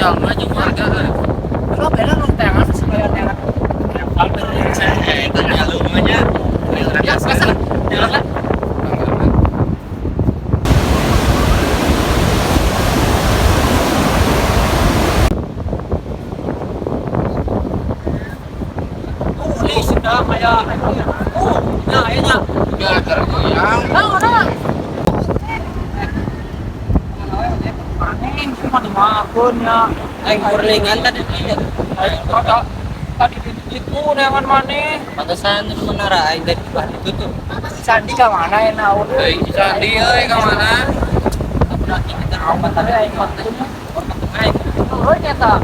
Jalma jeung warga. Kalau beda nu teangan supaya teangan. Itu jalurnya. Ya, sekarang. Jalan lah. Oh, ini sudah kayak oh, nah, ya. Ya, tergoyang. Nah, nah. Aneh, cuma dimakan ya. Aing kurlingan tadi. Tadi itu neangan maneh. Pantesan itu menara aing dari bah itu tuh. Sandi ka mana ya naon? Euy, Sandi euy ka mana? Aku lagi kita obat Tapi tadi aing makan. aing. Oh, nyata.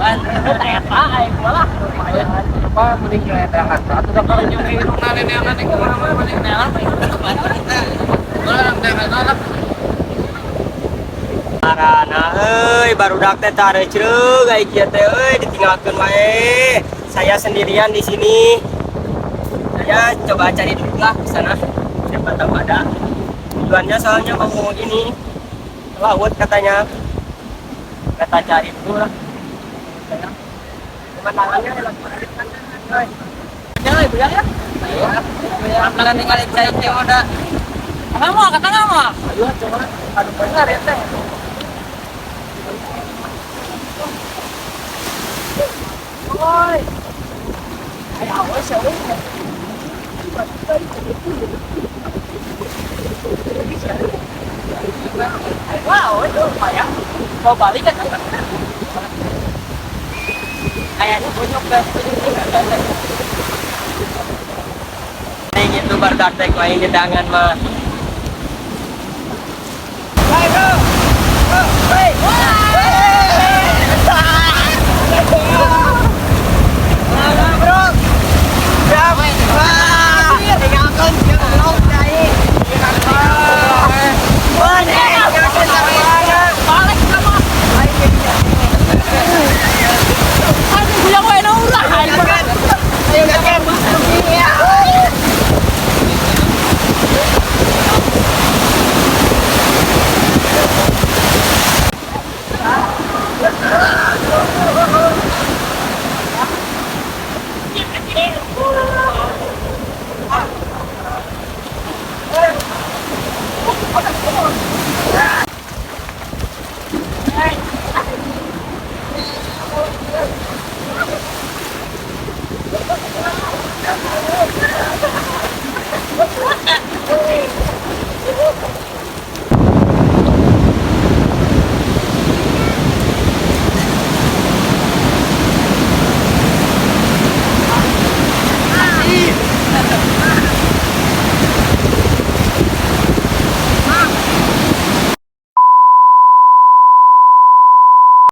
Eta aing malah lumayan. Apa mending neangan satu da kalau nyuri indungna neangan di kumaha mah Neangan mah kita. Urang neangan lah. Marana euy barudak teh tarecreug ai kieu teh euy ditinggalkeun wae. Saya sendirian di sini. Saya coba cari dulu lah ke sana. Siapa tahu ada. Tujuannya soalnya mau ini ke laut katanya. Kata cari dulu lah. Pemandangannya lagi kan. Jangan ibu ya. Pelan tinggal cai teh udah. Apa mau kata nggak mau? Ayo coba. Aduh benar ya teh. Oi. Ayo awas ya. Wow, itu lumayan. Mau balik kan? Kayaknya bonyok deh. Ini itu barudak teh ku aing di tangan mah.